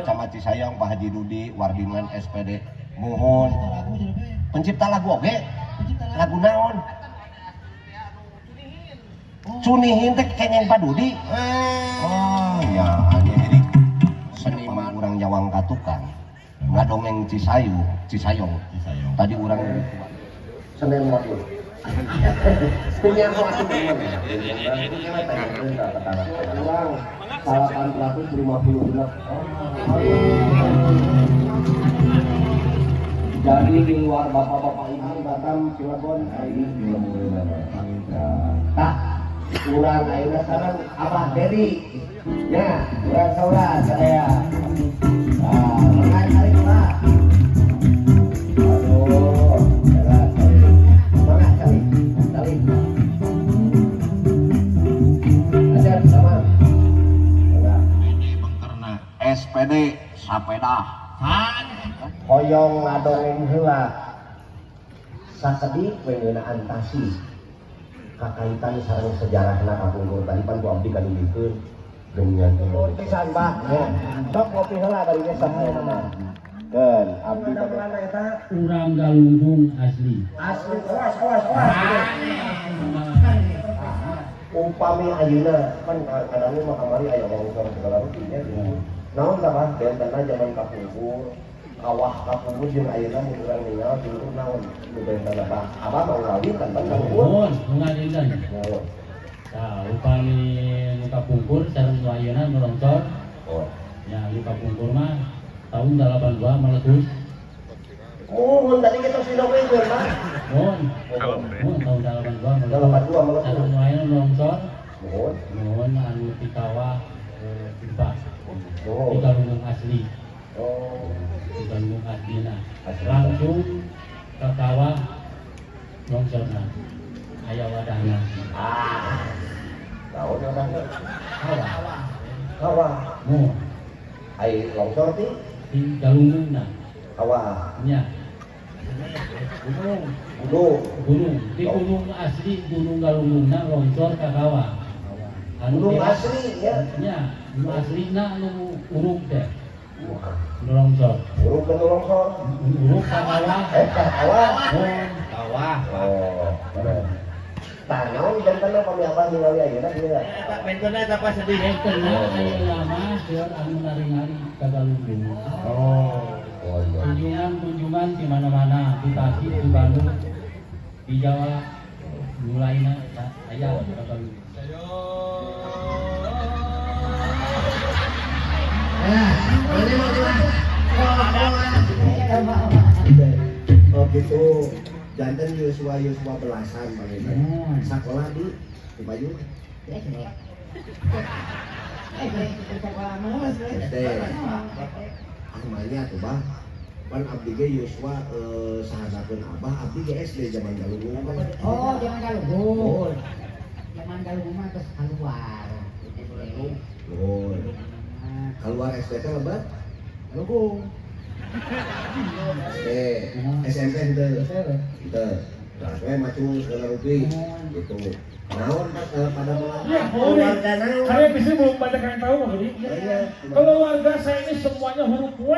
Camat Cisayong, Pak Haji Dudi, Wardiman SPD, muhun. Pencipta lagu oge. Lagu naon? Cunihin teh kengeng Pak Dudi. Oh ya, jadi seniman urang nyawang ka tukang ngadongeng Cisayu, Cisayong. Cisayong. Tadi urang Senin waktu. Punya waktu. Urang 856. Jadi di luar bapak-bapak ibu Batam, Cilegon, ini belum. Tah, urang ayeuna sareng Abah Dedi. Ya, urang saurang sadaya. Nah, mangga calik, Pak. Aduh, berat calik. Mangga calik, calik. Ajar sama. Mangga. Ini bengkerna SPD sapeda. Hoyong ngadongeng heula sakedik we ngeunaan Tasik kakaitan sareng sejarahna kapungkur. Tadi pan ku abdi kadugikeun geuningan pisan, Pak, ya. Sok ngopi heula bari ge sok aya mah. Keun abdi pada eta. Urang Galunggung asli. Asli, awas, awas, awas. Upami ayeuna kan kadang mah kamari aya longsor segala rupi nya. Naon tah, Pak, bentena zaman kapungkur? Kawah kapungkur jeung ayeuna mun urang ningal jeung naon nu bentena, Pak? Abah mau ngawin kan kapungkur? Mohon, ngadegan. Naon? Nah, upami nu kapungkur sareng nu ayeuna nu longsor, Oh. ya nu kapungkur mah tahun 82 meletus. Muhun, tadi kita sudah dongengkeun, Pak. Mohon. Mohon, tahun 82 meletus. 82 meletus. Sareng nu ayeuna nu longsor, Muhun. Mohon anu ti kawah Pipa. Di Muhun. Galunggung asli. Oh. Di Galunggung aslina. Asli. Langsung ke kawah longsorna. Aya wadahna. Ah. Naon wadahna? Kawah. Kawah. Mohon. Ai longsor ti Di Galunggungna. Kawah. Nya. Gunung. Gunung, di gunung asli, Gunung Galunggungna longsor ka kawah. Anu Gunung asli ya. Nya, anu aslina anu uruk teh. Nu longsor. Uruk ke longsor. Uruk ka kawah. Eh, ka kawah. Mohon. Kawah. Oh, bener. Tah, naon jantenna pami abah ningali ayeuna kieu? Eta bentena eta, Pak, sedih. Bentena ayeuna mah seueur anu nari-nari ka Galunggung. Oh. Oh iya. Kunjungan-kunjungan di mana-mana, di Tasik, di Bandung, di Jawa, mulaina eta aya ka Galunggung. Nah, mana mau gimana? Oh gitu. Janten yuswa yuswa belasan panginten. Hmm. Sekolah di Bayu? SD. Ah, tuh, Bah. Pan abdi ge yuswa sahadakeun Abah, abdi ge SD zaman Galunggung kan. Oh, zaman Galunggung. Oh. Zaman Galunggung mah terus keluar. SD. Oh. Keluar SD teh lebat? Galunggung. SD, SMP henteu. Henteu. Terus we macul segala rupi gitu. Naon, Pak, pada mulai Ya, boleh. keluarga naon? Kalian di sini belum banyak yang tahu, Pak Budi. Iya. Keluarga saya ini semuanya huruf W.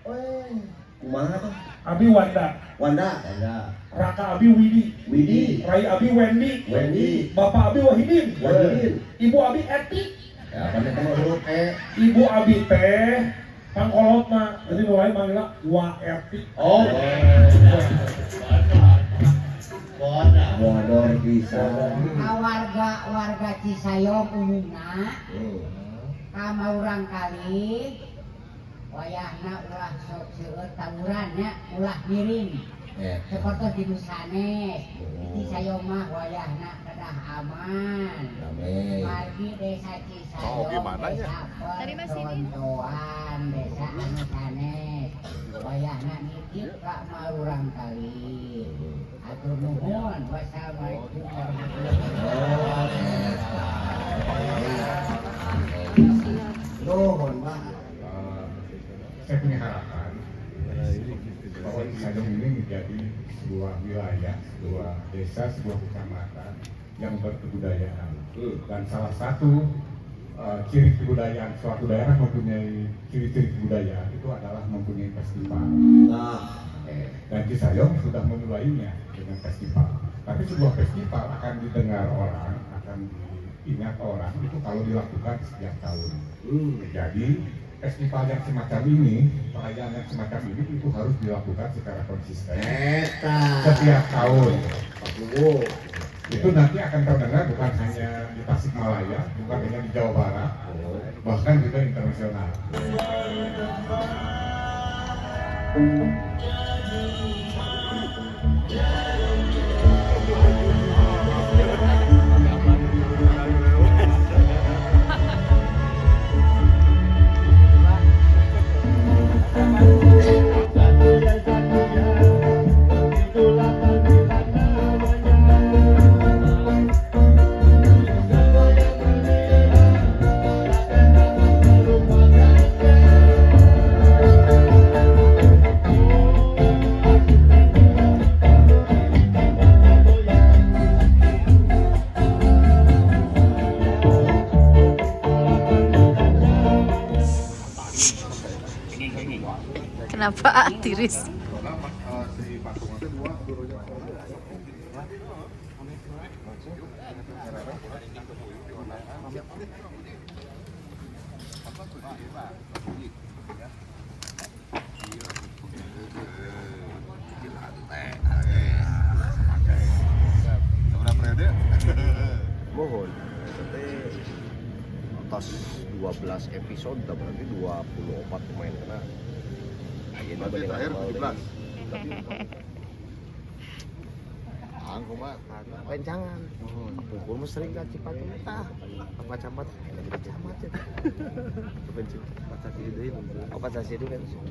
Oh, kumaha tuh? Abi Wanda, Wanda. Raka Abi Widi, Widi. Rai Abi Wendy, Wendy. Bapak Abi Wahidin, Wahidin. Ibu Abi Eti, Ya, kan eta mah huruf E. Ibu Abi teh pangkolotna, jadi mulai manggilnya Wa Eti. Oh. Bona. Bodor pisan. Warga warga Cisayong umumna ka urang kali wayahna ulah sok seueur tawuran nya, ulah miring seperti di nu sanes. Di Cisayong mah wayahna kedah aman. Rame. Margi desa Cisayong Oh, gimana ya? desa Tadi masih ini. percontohan desa anu sanes wayahna nitip ka marurang kali. Atur nuhun, wassalamualaikum warahmatullahi Oh, eta. Nuhun, Pak. Saya punya harapan bahwa Cisayong ini menjadi sebuah wilayah, sebuah desa, sebuah kecamatan. yang berkebudayaan. Dan salah satu ciri kebudayaan suatu daerah mempunyai ciri-ciri kebudayaan itu adalah mempunyai festival. Nah, Dan Cisayong sudah memulainya dengan festival. Tapi sebuah festival akan didengar orang, akan diingat orang itu kalau dilakukan setiap tahun. Jadi festival yang semacam ini, perayaan yang semacam ini itu harus dilakukan secara konsisten Eta. setiap tahun. Pak Kuwu. Itu nanti akan terdengar bukan hanya di Tasikmalaya, bukan hanya di Jawa Barat, bahkan juga internasional. Kenapa tiris? Mohon. Teh atas 12 episode berarti 24 pemain kena. Ayeuna Berarti bade terakhir nambal deui. 17. Rencangan. Pukul mah sering ka Cipatung tah. Apa camat? Camat ya. Opat sasi deui pensiun.